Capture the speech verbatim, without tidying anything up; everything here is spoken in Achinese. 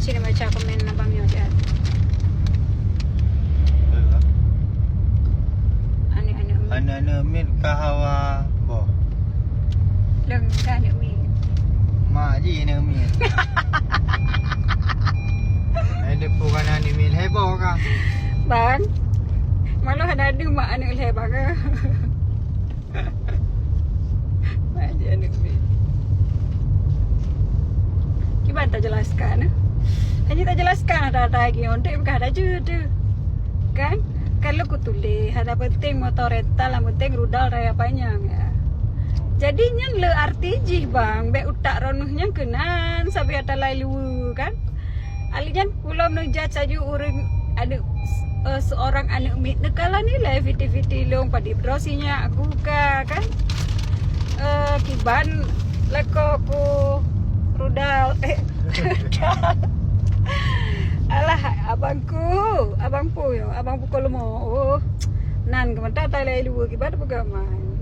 Kita baca komen Abang Mio siat. Aneuk-aneuk mit. Aneuk-aneuk mit ka hawa boh. Lôn ka aneuk mit. Mak jih aneuk mit. Hai depu kan aneuk mit heboh ka. Bang. Malah hana ada mak aneuk lhèe bang. Mak jih aneuk mit. Kiban tajelaskan, eh? Hanya tajelaskan ada-ada lagi. Ontek bukan ada je tu. Kan? Kalau ku tulis, ada penting motor rental, yang penting rudal raya panjang, ya. Jadi, nyan le arti jih, bang. Bèk utak ronuh nyan keunan, sabe ata lai luwe, kan? Ali nyan pulo meuneuja caju ureueng aneuk, eh, seorang aneuk mit neukala nilai fiti-fiti long padib droe sinyak aku ka kan. Eh, kiban lako ku rudal. Alah, abangku, abang pu, abang pukul lima. Oh, nan keumata talai luwe kiban peugah man.